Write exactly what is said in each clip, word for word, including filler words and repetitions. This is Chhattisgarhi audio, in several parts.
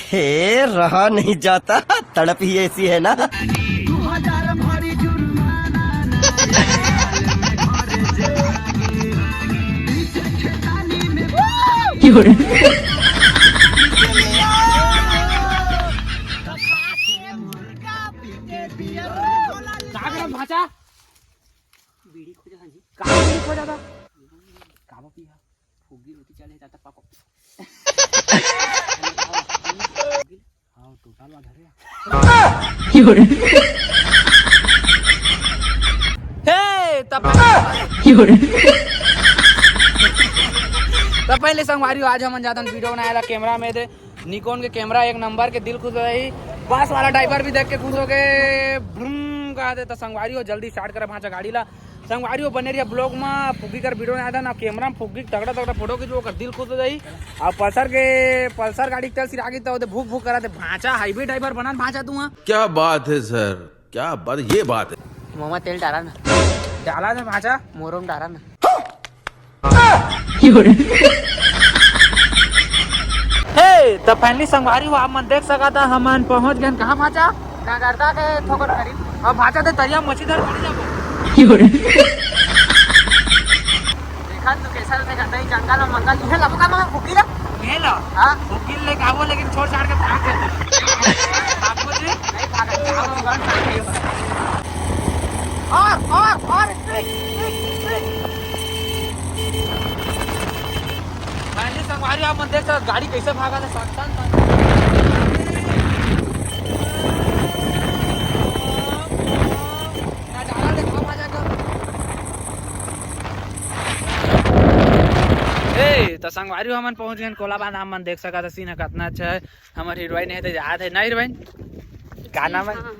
हे, रहा नहीं जाता, तड़प ही ऐसी है ना। का करत भांचा? बीड़ी खोजा जी। का बीड़ी खोजा था? का पिया? फुग्गी होती चले जाता पाको। हाँ, टोटल वा धरे। हे, तब तब पहले संगवारी हो, आज हमन जातन वीडियो बनाए ला कैमरा में दे। निकॉन के कैमरा एक नंबर के, दिल खुश हो जाही। बस वाला ड्राइवर भी देख के खुश हो गए, ब्रूम कहा दे। तो संगवारी हो, जल्दी स्टार्ट करे भांचा गाड़ी ला। संगवारी हो, बने रहिया ब्लॉग में। फुग्गी कर वीडियो बनाए था ना, कैमरा में फुग्गी तगड़ा तगड़ा फोटो खींचो, ओकर दिल खुश हो जाही। और पल्सर के, पल्सर गाड़ी के तेल सिरा गई तो ओदे भूक भूक करा दे। भांचा हाईवे ड्राइवर बना भांचा तू, हाँ। क्या बात है सर, क्या बात, ये बात है। मामा तेल डाला ना। डाला ना भांचा। मोरम डाला ना। हे, त finally संगवारी हो, आप मन देख सकत हा, हमन पहुंच गए कहाँ भांचा? नगरदा के थोकन करीब। अब भांचा दे तरिया मछली धर पड़ी जाबो। देखा तू कैसा, देखा नहीं, जंगल में मंगल, इहे लबो का मगर फुकी ला। ये ला। हाँ। फुकी ले गावो, लेकिन छोड़ छाड़ के भाग गए। आपको जी? नहीं भागा, आप जीवन साथी हो। और, और, और, स्ट्रिक, स्ट्रिक, स्ट्रिक। Finally संगवारी, आप मन देख सकत, गाड़ी कैसे भागा था, सटन, सटन। नजारा देखा भांचा का। ए, त संगवारी, हमन पहुंच गए कोला बांध। आप मन देख सकत, सीन ह कितना अच्छा है। हमर हीरोइन है तो याद है ना हीरोइन? का नाम है? हाँ।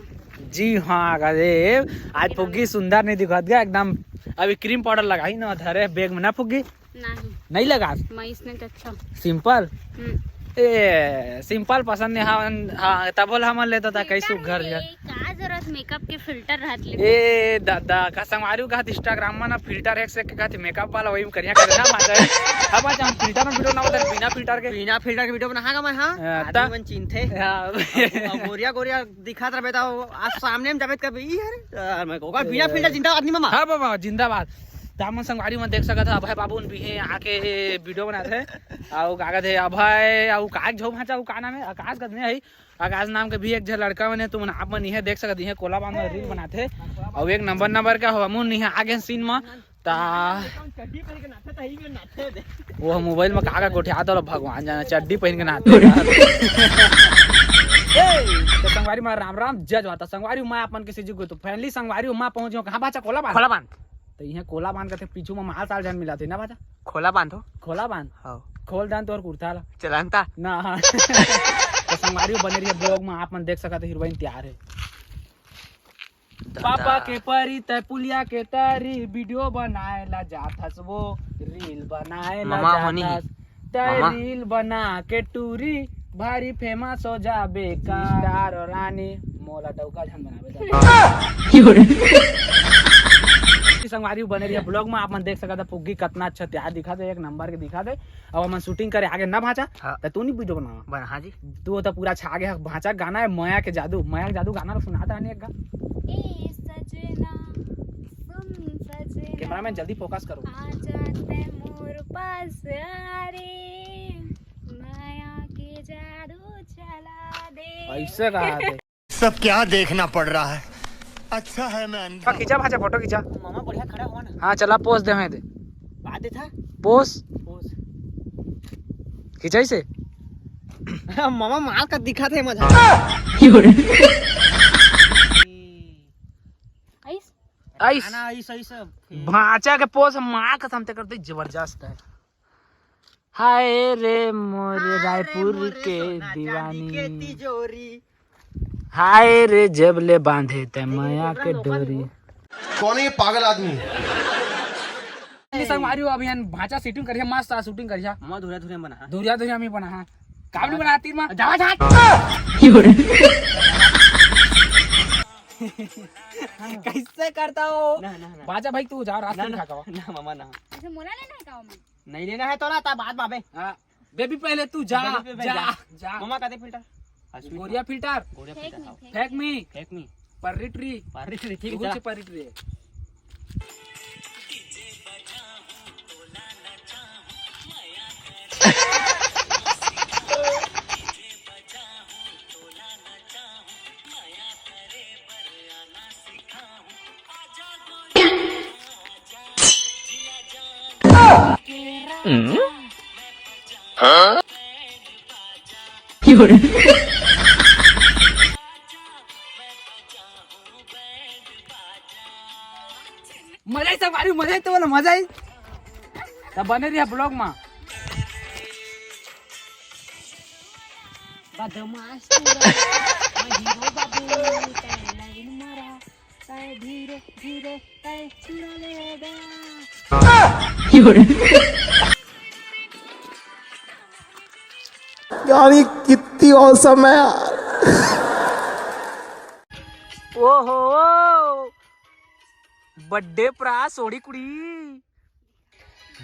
जी हाँ, अरे आज फुग्गी सुंदर नहीं दिखत गा एकदम। अभी क्रीम पाउडर लगाई ना, धरे बैग में ना फुग्गी। नहीं। नहीं लगा? मैं इसने तो अच्छा। सिंपल? हम्म। ए, सिंपल पसंद नहीं, हाँ, हाँ, तब बोला हमन लेता था, कैसे घर ये घर। का जरूरत मेकअप के फिल्टर रहत ले? ए, दादा, का संगवारी हो, कहत Instagram में ना फिल्टर एक से कहत मेकअप वाला, वही करिया करना माता है। अब आज हम फिल्टर में वीडियो ना होता, बिना फिल्टर के। बिना फिल्टर के वीडियो बनाहागा मैं, हाँ? हाँ, आदमी ता? मन चिंथे। हाँ। अब, अब गोरिया, गोरिया दिखात रहबे त आज सामने में जाबे त कभी, "ई हरे?" आ, मैं कहूँगा, "बिना ए। फिल्टर जिंदा आदमी मामा।" हाँ बाबा, जिंदाबाद। त हमन संगवारी मन देख सकत ह, अभय बाबू उन भी हैं, आके वीडियो बनात हे। अउ का कहत हे, अभय, अउ का झो भांचा, अउ का नाम है? आकाश कदने है। आकाश नाम के भी एक झन लड़का मन हे, तुमन आप मन इहे देख सकत, इहे कोला बांध में रील बनाथे। अउ एक नंबर नंबर का हो, हमन इहे आगे सीन में। ता चड्डी पहन के नाचत है, ये नाचत है। वो मोबाइल में का का गोठियात वाला भगवान जाने, चड्डी पहन के नाचत है। ए, तो संगवारी माँ राम राम, जय जोहार। तो संगवारी माँ अपन के सीजू को तो finally संगवारी माँ पहुंच गयो। कहाँ भांचा? कोला बांध। कोला बांध। तो यहाँ कोला बांध करते पीछू में माल साल जान मिला थे ना भांचा। खोला बांधो। खोला बांध। हाँ। खोल दान तोर कुर्ता ला। चलानता। ना। तो संगवारी बने रहिए ब्लॉग में, आप मन देख सकत हो हीरोइन तैयार है। दादा। पापा के परी तै पुलिया के तरी, वीडियो बनाए ला जाथस वो, रील बनाए ला मामा होनी ही। जाथस। तै मामा। रील बना के टूरी, भारी फेमस हो जाबे का। स्टार और रानी, मोला डौका झन बनाबे दा। संगवारी बने रहिए ब्लॉग में, आप मन देख सकत हो फुग्गी कितना अच्छा तैयार दिखा दे, एक नंबर के दिखा दे। अब हमन शूटिंग करे आगे ना भांचा, हाँ। त तू नहीं वीडियो बनावा। बना, हाँ जी। तू तो पूरा छा गया भांचा, गाना है मया के जादू। मया के जादू गाना सुना था एक गा। ए सजना, सुन सजना, कैमरामैन जल्दी फोकस करो। आ जाते मोर पास, अरे मया के जादू चला दे। ऐसे कहा थे। सब क्या देखना पड़ रहा है, अच्छा है मैं अंधा। खींचा भांचा, फोटो खींचा। मामा बढ़िया खड़ा हुआ ना। हाँ, चला पोज दे, मैं दे। बात दे था। पोज। पोज। खींचा इसे। मामा माल का दिखा थे मजा। आइस? आइस। ना, आइस, आइस। भांचा के पोज मार कसम ते करते जबरदस्त है। हाय रे मोरे हाय रे रायपुर मोरे के सोना चांदी दीवानी। के तिजोरी। हाय रे जब ले बांधे ते मया के डोरी। कौन है ये पागल आदमी? ये संगवारी हो, अभी हम भांचा शूटिंग करिया, मस्त शूटिंग करिया। मामा धुरिया धुरिया बना। धुरिया धुरिया हम ही बना, हाँ। काम नहीं बना तीर में। जावा जा। कैसे करता हो? ना, ना, ना। भांचा भाई तू जा, रात ना, में ना, खा खावा। ना मामा ना। अच्छा, मोला लेना है का मामा? नहीं लेना है तोला, ता बात बाबे। हाँ, बेबी पहले तू जा, बेबी पे जा, जा, जा। जा। मामा का दे फिल्टर। गोरिया फिल्टर। गोरिया फिल्टर, हाँ। फेंक मी। फेंक मी। पर्री ट्री। पर्री ट्री, ठीक है, चला। पर्री ट्री। मजा आई संगवारी, मजा आई तो बोला, मजा आई। त बने रहिहा vlog मा। बदमाश पूरा, मैं हीरो बाबू, तैं लाइन मारा, तैं धीरे धीरे, तैं चुरा ले गया। यार, ये कितनी औसम है यार। ओहो, बड्डे प्रा सोड़ी कुड़ी।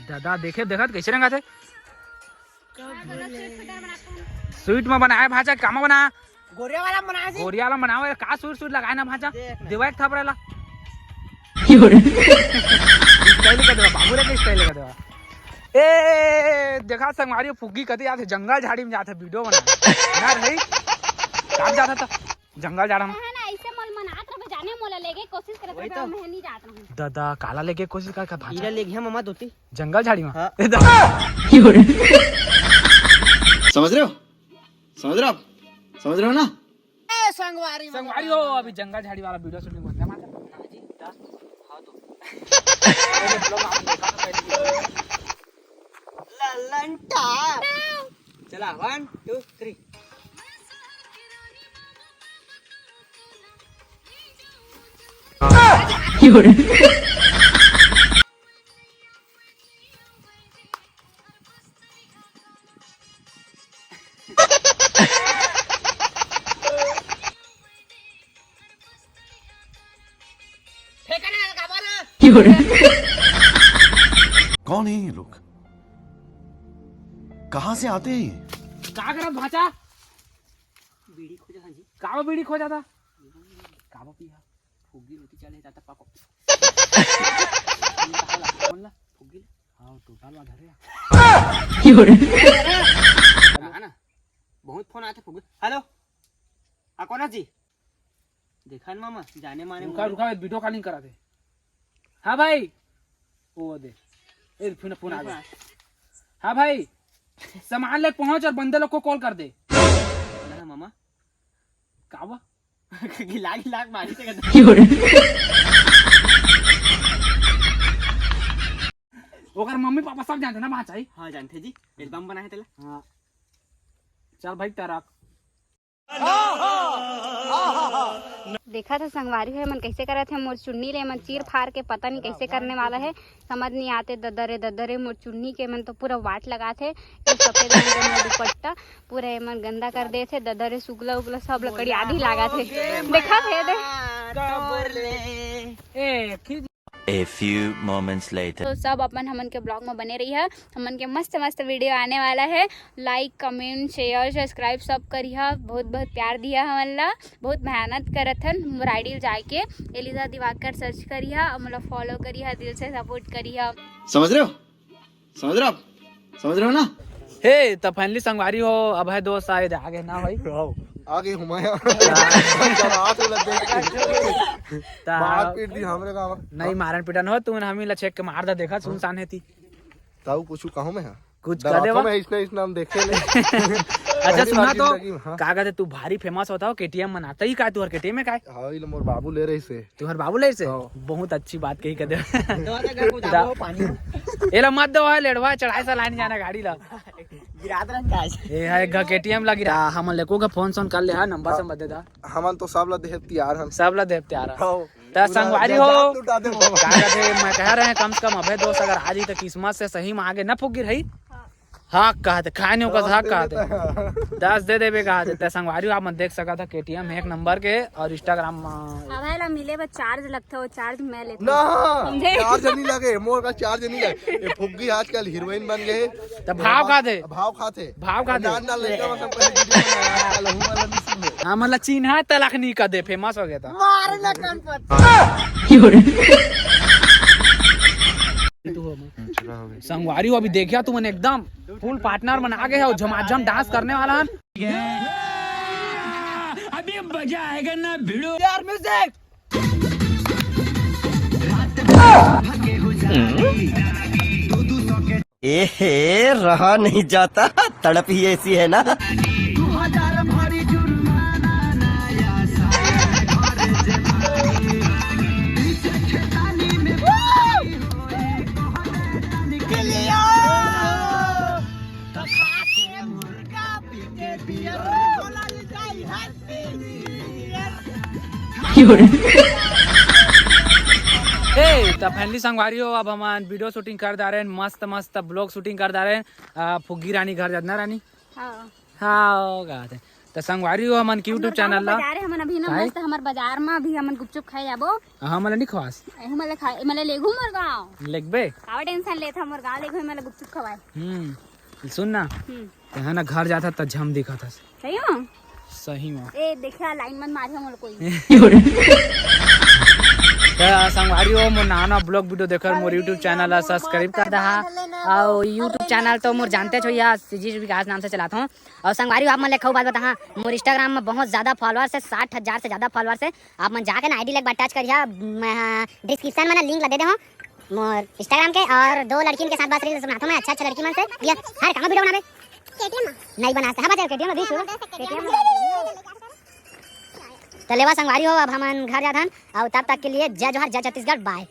दादा देखे, देखत कैसे रंगाथे? स्वीट में बनाए भाजा, कामा बना? गोरिया वाला बनाए जी। गोरिया वाला बनावे, का स्वीट स्वीट लगाए ना भाजा? देख ना। देवा एक थपरा ला। स्टाइल कर देवा, बाबू रे के स्टाइल कर देवा। ए, देखा संगवारी फुग्गी कते जाथे, जंगल झाड़ी में जाथे, वीडियो बना। ना रही, काट जाथे तो। जंगल झाड़ा में। है ना, ऐसे मल मनात रहे, जाने मोला लेगे कोशिश करत वही रहे, तो। मैं नहीं जात रहूं। दादा, काला लेगे कोशिश कर, कर भाजा। इला लेगे हम ममा दोती। जंगल झाड़ी में। हाँ। समझ रहे हो? समझ रहे हो आप? समझ रहे हो ना? ए, संगवारी में संगवारी हो, अभी जंगल झाड़ी वाला वीडियो शूटिंग करने वाला। हाँ जी, दस, हाँ तो। अरे, vlog आप देखा तो पहले। ललंटा। चला, one, two, three। कौन है ये लोग? कहाँ से आते हैं ये? का करत भाचा? बीड़ी खोजा था जी। कावा बीड़ी खोजा था? कावा पिया? फुग्गी रोटी चाले जाता पाको। बोल ना, फुग्गी। हाँ, टोटल वा धरे। हाँ ना, बहुत फोन आते फुग्गी। हेलो, हाँ, कौन है जी? देखा न मामा, जाने माने रुका, मोर रुका, वीडियो कॉलिंग करा दे। हाँ भाई, वो दे। ए, फोन, फोन आ गया। हाँ भाई, सामान ले पहुंच और बंदे लोग को कॉल कर दे। ना मामा। का बा? गिला गिला के मारी से कहते। ओकर मम्मी पापा सब जानते ना भांचा ही? हाँ, जानते जी। एल्बम बना है तेला। हाँ। चल भाई, टरक। देखा था संगवारी हो, एमन कैसे करत हे मोर चुन्नी ले, एमन चीर फार के पता नहीं कैसे करने वाला है, समझ नहीं आते। ददरे ददरे मोर चुन्नी के एमन तो पूरा वाट लगात हे। ये सफेद रंग के मोर दुपट्टा पूरा एमन गंदा कर देत हे। ददरे सुगला उगला सब लकड़ी आधी लागत हे। देखा थे दे। ए, खींच। A few moments later। तो सब अपन हमन के vlog में बने रही है। हमन के मस्त मस्त वीडियो आने वाला है। Like, comment, share, subscribe सब करिहा। बहुत बहुत प्यार दिया हमन ला। बहुत मेहनत करत हन रायडील जाके। एलिजा दिवाकर सर्च करिहा और मतलब फॉलो करिहा, दिल से सपोर्ट करिहा। समझ रहे हो? समझ रहे हो आप? समझ रहे हो ना? हे, त finally संगवारी हो, अभय दोस्त आए, आगे ना भाई। आओ, आगे हूँ मैं। जब हाथ में लग गई। त मार पीट दी हमरे का। नहीं, मारन पीटन हो, तू हमी ला छेक के मार दे, देखा, सुनसान है ती। ताऊ कुछ कहूँ मैं, हाँ? कुछ कह देवा। मैं इसने, इसने हम देखे नहीं। अच्छा, पहली सुना बार तो, जिंदगी में, हाँ। का कहते, तू भारी फेमस होता हो केटीएम मनाता ही का, तुहर केटीएम में का है? हाँ, ये लो, मोर बाबू ले रही से। तुहर बाबू ले से? हाँ। बहुत अच्छी बात कही, कह दे। दो हजार का कुछ दा-, आओ पानी। एला मत दो है, लेड़वा, चढ़ाई सा लाइन जाना गाड़ी ला। गिरा दे रंग का। ए है, एक केटीएम ला गिरा। हमन लेको का फोन सोन कर ले, हाँ, नंबर से मत दे दा। हमन तो सब ला देहे तैयार हन। सब ला देहे तैयार हन। हाँ। त पूरा संगवारी हो, जात लुटा दे बाबा। का कहते, मैं कह रहे हैं, कम से कम अभय दोस्त अगर आ जाई त किस्मत से सही में आगे न फुगिर है। हाँ। हाँ कहते, खाए नहीं ओकर दस हाँ दे कहते। देता है। दस दे देबे कहते। त संगवारी हो, आप मन देख सकत ह केटीएम है एक नंबर के, और Instagram में अभय ला मिले बर चार्ज लगथे, वो चार्ज मैं लेथों। ना, समझे? चार्ज नहीं लगे, मोर का चार्ज नहीं लगे। ये फुग्गी आजकल हीरोइन बन गए। त भाव खाथे। भाव खाथे। भाव खाथे। नान नान लड़का मतलब कहीं वीडियो बनाया, लहू वाला नहीं। हमन ला चिन्हा तलक नहीं कर दे, फेमस हो गया था। मार ना कान पर। संगवारी हो, अभी देखिया तुमन एकदम फुल पार्टनर मन आ गए हो, झमाझम डांस करने वाला हन। अभी मजा आएगा ना भिड़ो। यार म्यूजिक। ए हे, रहा नहीं जाता, तड़प ही ऐसी है ना। ए, त finally संगवारी हो, अब हमन वीडियो शूटिंग कर डारेन, मस्त मस्त ब्लॉग शूटिंग कर डारेन। आ, फुग्गी रानी घर जात ना रानी? हाँ। हाँ, का बात है। त संगवारी हो, हमन के YouTube चैनल ला। बाजार है, हमन अभी ना काहे? मस्त हमर बाजार में अभी हमन गुपचुप खाए जाबो। हाँ, मला नहीं खवास। ए, मला खा, मला लेगू मोर गाँव। लेगबे? कावा टेंशन लेत हमर गाँव लेगू, मला गुपचुप खवाए। हम्म, सुन ना। हम्म। तेहा ना घर जात हस त झम दिखत हस। सही में? सही में। ए, देखा, लाइन मत मारिया मोला कोई। त संगवारी हो, मोर नाना ब्लॉग वीडियो देख बर मोर YouTube चैनल ला सब्सक्राइब कर दहा। अउ YouTube चैनल तो मोर जानते हो या, सीजी विकास नाम से चलात हूँ। अउ संगवारी हो, आप मन ले खऊ बात बताहा, मोर Instagram में बहुत ज्यादा फॉलोअर्स है, साठ हजार से ज्यादा फॉलोअर्स है। आप मन जाके ना आईडी ले एक बार टच करिया, मैं डिस्क्रिप्शन में ना लिंक ला दे दे हूँ मोर Instagram के। और दो लड़कियन के साथ बस रील्स बनाता हूँ मैं, अच्छा अच्छा लड़की मन से। भैया, हर काम वीडियो बनाबे। केटीएम नहीं बनाते, हाँ, बता केटीएम अभी शुरू। केटीएम। तो लेवा संगवारी हो, अब हमन घर जात हन, और तब तक के लिए जय जोहार, जय छत्तीसगढ़, बाय।